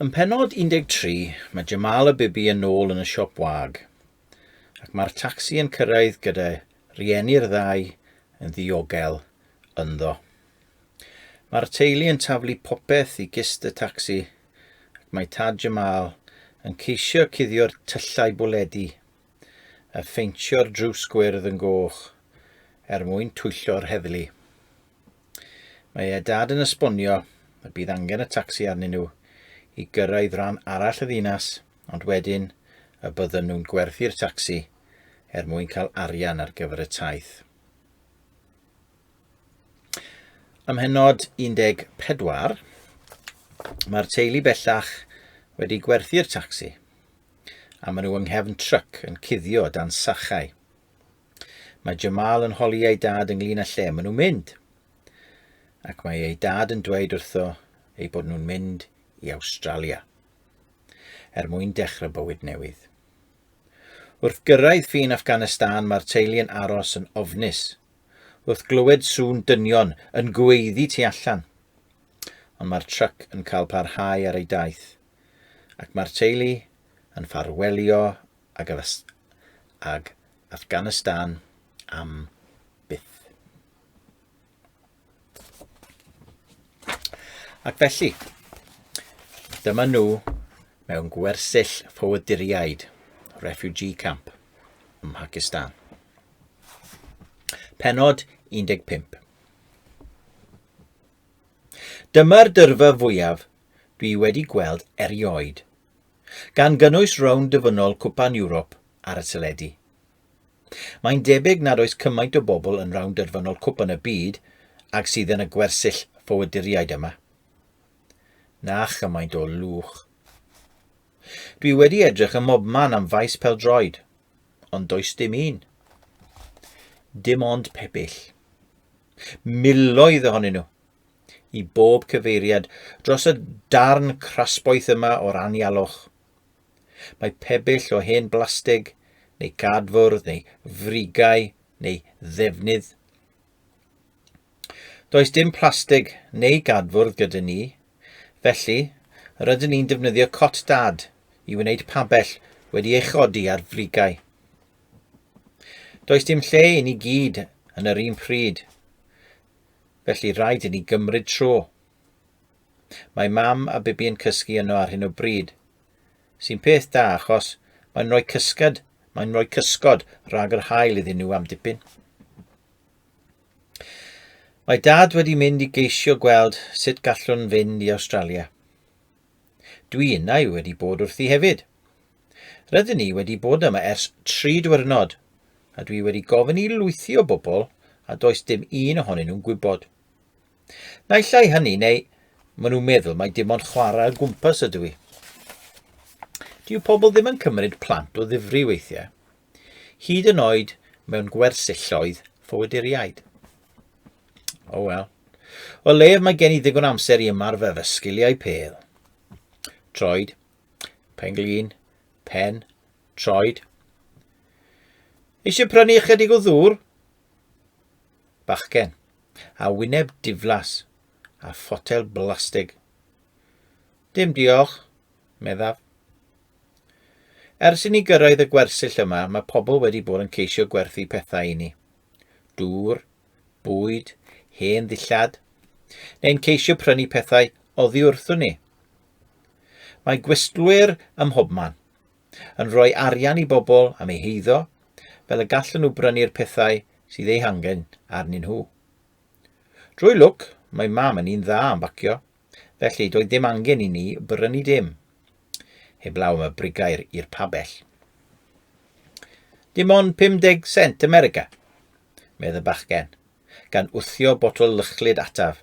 Ym mhennod 13, mae Jamal a Bibi yn ôl yn y siop wag, ac mae'r tacsi yn cyrraedd gyda rhieni'r ddau yn ddiogel ynddo. Mae'r teulu yn taflu popeth i gist y tacsi, ac mae tad Jamal yn ceisio cuddio'r tyllau bwledi a pheintio'r drws gwyrdd yn goch er mwyn twyllo'r heddlu. Mae ei dad yn esbonio y bydd angen y tacsi arnyn nhw i gyrraedd rhan arall y ddinas, ond wedyn y bydden nhw'n gwerthu'r tacsi er mwyn cael arian ar gyfer y taith. Ym mhennod 14, mae'r teulu bellach wedi gwerthu'r tacsi, a maen nhw yng nghefn tryc yn cuddio dan sachau. Mae Jamal yn holi ei dad ynglyn â lle maen nhw'n mynd. Ac mae ei dad yn dweud wrtho eu bod nhw'n mynd i Awstralia er mwyn dechrau bywyd newydd. Wrth gyrraedd ffin Afghanistan mae'r teulu yn aros yn ofnus wrth glywed sŵn dynion yn gweiddi tu allan. Ond mae'r tryc yn cael parhau ar ei daith ac mae'r teulu yn ffarwelio ag, ag Afghanistan am byth. Ac felly, dyma nhw mewn gwersyll ffoaduriaid, refugee camp, ym Mhakistan. Penod 15. Dyma'r dyrfa fwyaf dwi wedi gweld erioed. gan gynnwys rownd dyfynol Cwpan Ewrop ar y teledu. Mae'n debyg nad oes cymaint o bobl yn rownd derfynol Cwpan y Byd ag sydd yn y gwersyll ffoaduriaid yma. Na chymaint o lwch. Dwi wedi edrych ym mhobman am faes pêl-droed, ond does dim un. Dim ond pebyll. Miloedd ohonyn nhw. i bob cyfeiriad dros y darn crasboeth yma o'r anialwch. Mae pebyll o hen blastig, neu gadfwrdd, neu frigau, neu ddefnydd. Does dim plastig neu gadfwrdd gyda ni, felly rydyn ni'n defnyddio cot dad i wneud pabell wedi ei chodi ar frigau. Does dim lle i ni gyd yn yr un pryd, felly rhaid i ni gymryd tro. Mae mam a Bibi yn cysgu yno ar hyn o bryd, sy'n peth da achos mae'n rhoi cysgod, mae'n rhoi cysgod rhag yr haul iddyn nhw am dipyn. Mae dad wedi mynd i geisio gweld sut gallwn fynd i Awstralia. Dwi innau wedi bod wrthi hefyd. Rydyn ni wedi bod yma ers tri diwrnod, a dwi wedi gofyn i lwythi o bobl a does dim un ohonyn nhw'n gwybod. Naill ai hynny neu maen nhw'n meddwl mai dim ond chwarae o gwmpas ydw i. Dyw pobl ddim yn cymryd plant o ddifri weithiau, hyd yn oed mewn gwersylloedd ffoaduriaid. O oh wel. O leiaf mae gen i ddigon amser i ymarfer fy sgiliau pêl. Troed, Pen-glin, pen, troed. Eisiau prynu ychydig o ddŵr? Bachgen, a wyneb diflas, a photel blastig. Dim diolch, meddaf. Ers i ni gyrraedd y gwersyll yma, mae pobl wedi bod yn ceisio gwerthu pethau i ni. Dŵr, bwyd, hen ddillad, neu'n ceisio prynu pethau oddi wrthwn ni. Mae gwystlwyr ym mhobman, yn rhoi arian i bobl am eu heiddo, fel y gallan nhw brynu'r pethau sydd eu hangen arnyn nhw. Drwy lwc, mae mam yn un dda am bacio, felly doedd dim angen i ni brynu dim, heblaw am y brigau'r i'r pabell. Dim ond 50 cent America, medd y bachgen, gan wthio botol lychlyd ataf.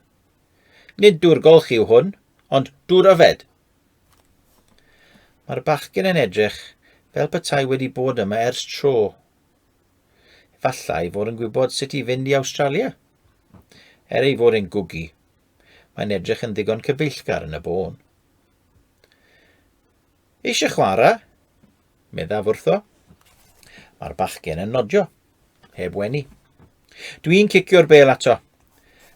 Nid dŵr golchi yw hwn, ond dŵr yfed. Mae'r bachgen yn edrych fel petai wedi bod yma ers tro. Efallai fod yn gwybod sut i fynd i Awstralia. Er ei fod yn gwgu, mae'n edrych yn ddigon cyfeillgar yn y bôn. Eisiau chwarae? Meddaf wrtho. Mae'r bachgen yn nodio, heb wenu. Dwi'n cicio'r bel ato.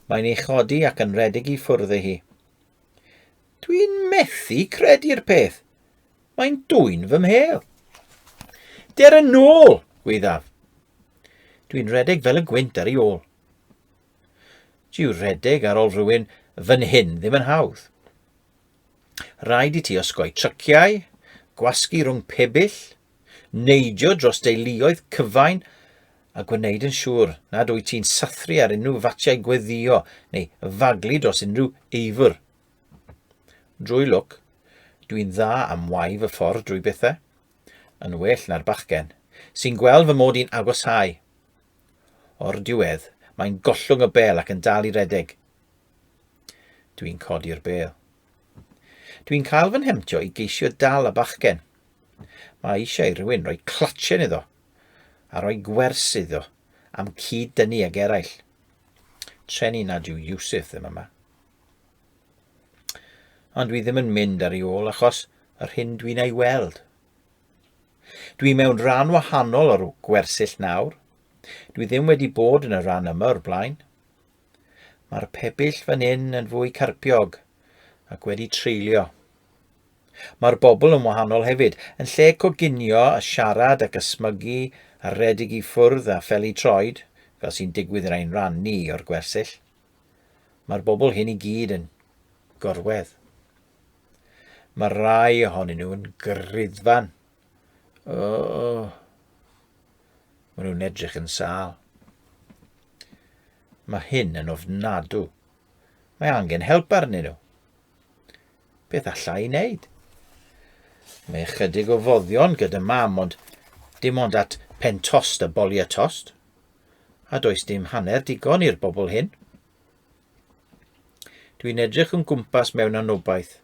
Mae'n ei chodi ac yn rhedeg i ffwrdd â hi. Dwi'n methu credu'r peth. Mae'n dwyn fy mhêl. Der yn ôl, gwyddaf. Dwi'n rhedeg fel y gwynt ar ei ôl. Dyw rhedeg ar ôl rhywun fan hyn ddim yn hawdd. Rhaid i ti osgoi tryciau, gwasgu rhwng pebyll, neidio dros deuluoedd cyfain a gwneud yn siŵr nad wyt ti'n sathru ar unrhyw fatiau gweddïo neu faglu dros unrhyw eifr. Drwy lwc, dwi'n dda am wau fy ffordd drwy bethau, yn well na'r bachgen, sy'n gweld fy mod i'n agosáu. O'r diwedd, mae'n gollwng y bêl ac yn dal i redeg. Dwi'n codi'r bêl. Dwi'n cael fy nhemtio i geisio dal y bachgen. Mae eisiau i rhywun roi clatchen iddo a rhoi gwers iddo am cyd-dynnu ag eraill. Treni nad yw Yusuf ddim yma. Ond dwi ddim yn mynd ar ei ôl achos yr hyn dwi'n ei weld. Dwi mewn rhan wahanol o'r gwersyll nawr. Dwi ddim wedi bod yn y rhan yma o'r blaen. Mae'r pebyll fan hyn yn fwy carpiog ac wedi treulio. Mae'r bobl yn wahanol hefyd. Yn lle coginio a siarad ac ysmygu a rhedeg i ffwrdd a pheli troed, fel sy'n digwydd yn ein rhan ni o'r gwersyll, mae'r bobl hyn i gyd yn gorwedd. Mae rai ohonyn nhw yn griddfan. Oh, maen nhw'n edrych yn sâl. Mae hyn yn ofnadw. Mae angen help arnyn nhw. Beth alla i wneud? Mae ychydig o foddion gyda mam, ond dim ond at pen tost a boliau tost. A does dim hanner digon i'r bobl hyn. Dwi'n edrych yn gwmpas mewn anobaith.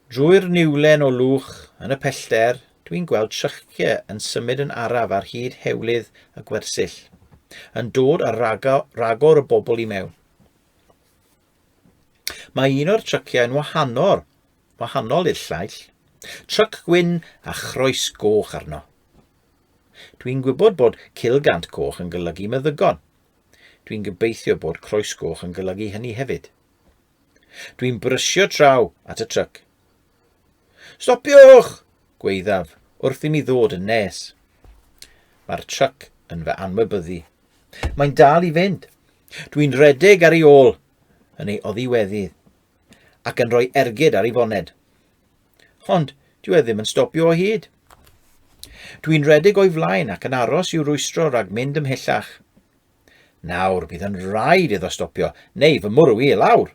Drwy'r niwlen o lwch yn y pellter, dwi'n gweld tryciau yn symud yn araf ar hyd hewlydd y gwersyll, yn dod â rhagor o bobl i mewn. Mae un o'r tryciau yn wahanol, wahanol i'r llaill. Tryc gwyn a chroes goch arno. Dwi'n gwybod bod cilgant coch yn golygu meddygon. Dwi'n gobeithio bod croes goch yn golygu hynny hefyd. Dwi'n brysio draw at y tryc. Stopiwch! gwaeddaf wrth i mi ddod yn nes. Mae'r tryc yn fy anwybyddu. Mae'n dal i fynd. Dwi'n rhedeg ar ei ôl yn ei oddiweddydd ac yn rhoi ergyd ar ei foned. Ond dyw e ddim yn stopio o hyd. Dwi'n rhedeg o'i flaen ac yn aros i'w rwystro rhag mynd ymhellach. Nawr bydd yn rhaid iddo stopio, neu fy mwrw i i lawr.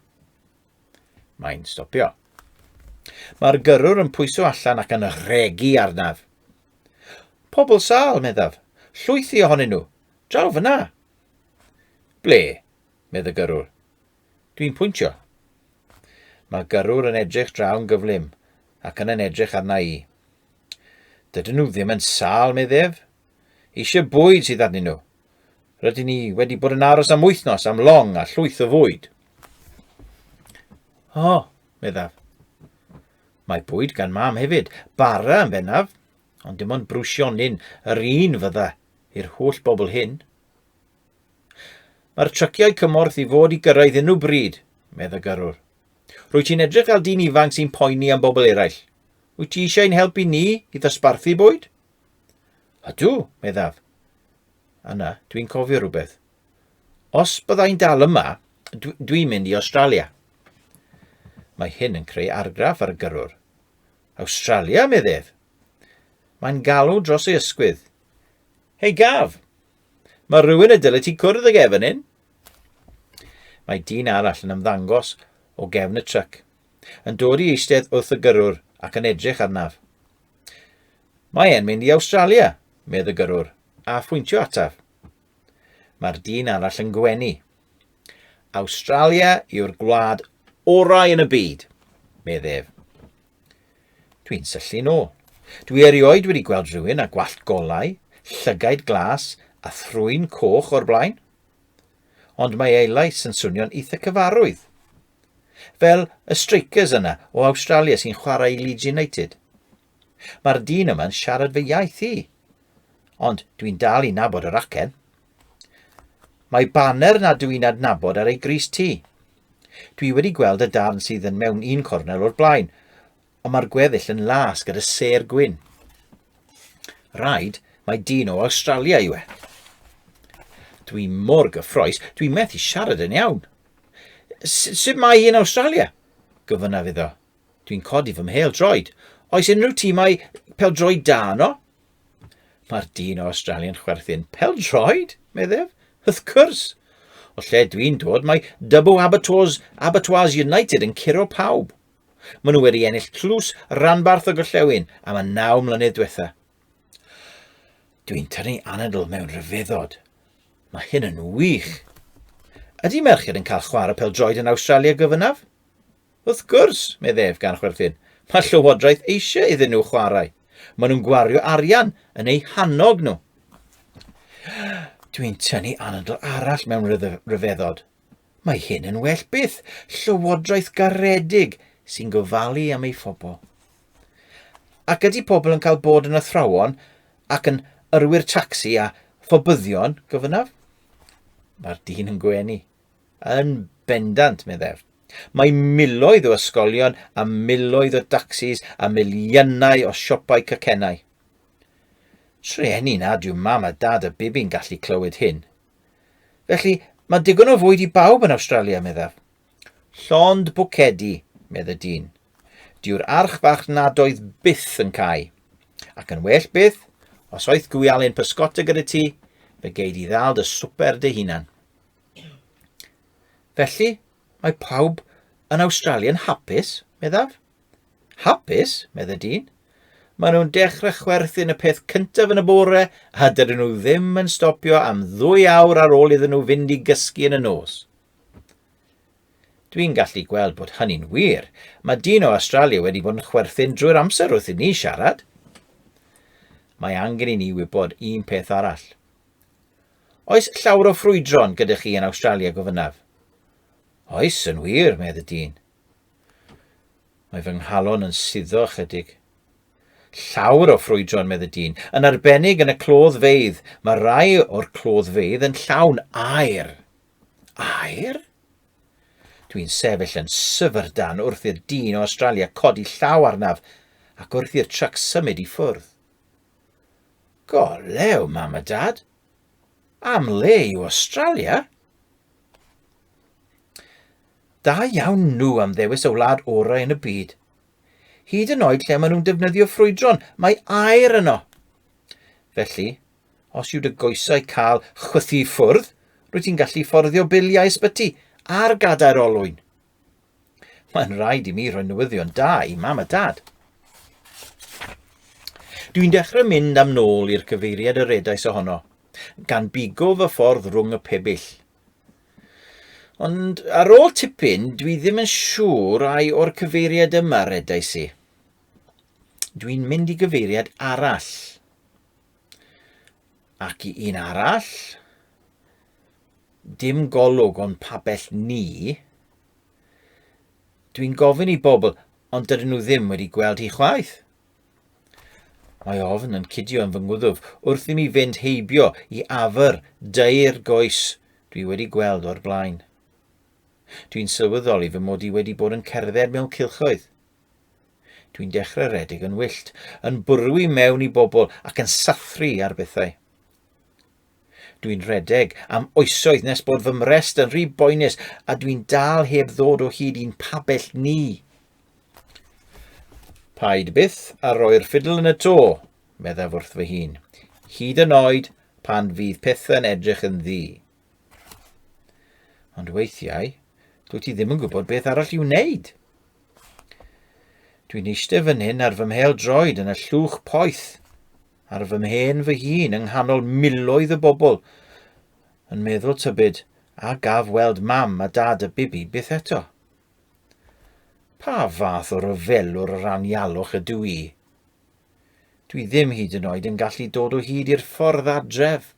Mae'n stopio. Mae'r gyrrwr yn pwyso allan ac yn rhegi arnaf. Pobl sâl, meddaf. Llwythi ohonyn nhw. Draw fyna. Ble? medd y gyrrwr. Dwi'n pwyntio. Mae'r gyrrwr yn edrych draw'n gyflym ac yn yn edrych arna i. Dydyn nhw ddim yn sâl, meddef. Eisiau bwyd sydd arnyn nhw. Rydyn ni wedi bod yn aros am wythnos am long a llwyth o fwyd. O, oh, meddaf. Mae bwyd gan mam hefyd, bara yn bennaf, ond dim ond brwsionyn yr un fydda i'r holl bobl hyn. Mae'r tryciau cymorth i fod i gyrraedd unrhyw bryd, medd y gyrrwr. Rwy ti'n edrych fel dyn ifanc sy'n poeni am bobl eraill. Wyt ti eisiau ein helpu ni i ddosbarthu bwyd? Ydw, meddaf. Yna, dwi'n cofio rhywbeth. Os byddai'n dal yma, dwi'n mynd i Australia. Mae hyn yn creu argraff ar y gyrrwr. Australia, meddef. Mae'n galw dros ei ysgwydd. Hei, Gaf! Mae rhywun y dyle ti cwrdd ag e fan hyn. Mae dyn arall yn ymddangos o gefn y tryc, yn dod i eistedd wrth y gyrrwr ac yn edrych arnaf. Mae e'n mynd i Awstralia, medd y gyrrwr, a phwyntio ataf. Mae'r dyn arall yn gwenu. Awstralia yw'r gwlad orau yn y byd, medd ef. Dwi'n syllu nôl. Dwi erioed wedi gweld rhywun â gwallt golau, llygaid glas a thrwyn coch o'r blaen. Ond mae ei lais yn swnio'n eitha cyfarwydd. Fel y strikers yna o Awstralia sy'n chwarae i Leeds United. Mae'r dyn yma'n siarad fy iaith i. Ond dwi'n dal i nabod yr acen. Mae baner nad dwi'n adnabod ar ei grys ti. Dwi wedi gweld y darn sydd yn mewn un cornel o'r blaen, ond mae'r gweddill yn las gyda sêr gwyn. Rhaid, mae dyn o Awstralia yw e. Dwi mor gyffroes, dwi methu siarad yn iawn. Sut mae hi yn Awstralia? Gofynnaf iddo. Dwi'n codi fy mhêl droed. Oes unrhyw tîmau pêl-droed da yno? Mae'r dyn o Awstralia'n chwerthin. Pêl-droed? meddef. Wrth gwrs! O lle dwi'n dod, mae Dubbo Abattoirs, Abattoirs United yn curo pawb. Maen nhw wedi ennill tlws ranbarth y gorllewin am y 9 mlynedd diwetha. Dwi'n tynnu anadl mewn rhyfeddod. Mae hyn yn wych. Ydy merched yn cael chwarae pêl-droed yn Awstralia gofynnaf? Wrth gwrs, medd ef gan chwerthin, mae'r llywodraeth eisiau iddyn nhw chwarae. Maen nhw'n gwario arian yn eu hannog nhw. Dwi'n tynnu anadl arall mewn rhyfeddod. Mae hyn yn well byth, llywodraeth garedig sy'n gofalu am ei phobl. Ac ydy pobl yn cael bod yn athrawon ac yn yrwyr tacsi a phobyddion, gofynnaf? Mae'r dyn yn gwenu. Yn bendant, meddef. Mae miloedd o ysgolion a miloedd o dacsis a miliynau o siopau cacennau. Trueni nad yw mam a dad y Bibi'n gallu clywed hyn. Felly, mae digon o fwyd i bawb yn Awstralia, meddaf. Llond bwcedi, medd y dyn. Dyw'r archfarchnadoedd byth yn cau. Ac yn well byth, os oeth gwialen pysgota gyda ti, fe gei di ddal dy swper dy hunan. Felly, mae pawb yn Awstralia yn hapus, meddaf. Hapus, medd y dyn. Maen nhw'n dechrau chwerthin y peth cyntaf yn y bore a dydyn nhw ddim yn stopio am ddwy awr ar ôl iddyn nhw fynd i gysgu yn y nos. Dwi'n gallu gweld bod hynny'n wir. Mae dyn o Australia wedi bod yn chwerthin drwy'r amser wrth i ni siarad. Mae angen i ni wybod un peth arall. Oes llawer o ffrwydron gyda chi yn Awstralia, gofynnaf? Oes, yn wir, medd y dyn. Mae fy nghalon yn suddo ychydig. Llawer o ffrwydron, medd y dyn, yn arbennig yn y cloddfeydd. Mae rai o'r cloddfeydd yn llawn aer. Aer? Dwi'n sefyll yn syfrdan wrth i'r dyn o Australia codi llaw arnaf ac wrth i'r tryc symud i ffwrdd. Go lew, mam a dad. Am le yw Australia? Da iawn nhw am ddewis y wlad orau yn y byd. Hyd yn oed lle maen nhw'n defnyddio ffrwydron, mae aer yno. Felly, os yw dy goesau cael chwythu i ffwrdd, rwyt ti'n gallu fforddio biliau ysbyty a'r gadair olwyn. Mae'n rhaid i mi roi newyddion da i mam a dad. Dwi'n dechrau mynd am nôl i'r cyfeiriad y redais ohono, gan bigo fy ffordd rhwng y pebyll. Ond ar ôl tipyn, dwi ddim yn siŵr ai o'r cyfeiriad yma redais i. Dwi'n mynd i gyfeiriad arall. Ac i un arall. Dim golwg o'n pabell ni. Dwi'n gofyn i bobl, ond dydyn nhw ddim wedi gweld hi chwaith. Mae ofn yn cydio yn fy ngwddf wrth i mi fynd heibio i afr dair goes dwi wedi gweld o'r blaen. Dwi'n sylweddoli fy mod i wedi bod yn cerdded mewn cylchoedd. Dwi'n dechrau rhedeg yn wyllt, yn bwrw i mewn i bobl ac yn sathru ar bethau. Dwi'n rhedeg am oesoedd nes bod fy mrest yn rhy boenus a dwi'n dal heb ddod o hyd i'n pabell ni. Paid byth a roi'r ffidl yn y to, meddaf wrth fy hun, hyd yn oed pan fydd pethau'n edrych yn ddu. Ond weithiau, dwyt ti ddim yn gwybod beth arall i'w wneud. Dwi'n eistedd fan hyn ar fy mhêl droed yn y llwch poeth ar fy mhen fy hun yng nghanol miloedd o bobl, yn meddwl tybed a gaf weld mam a dad y bibi byth eto. Pa fath o ryfelwr yr anialwch ydw i? Dwi ddim hyd yn oed yn gallu dod o hyd i'r ffordd adref.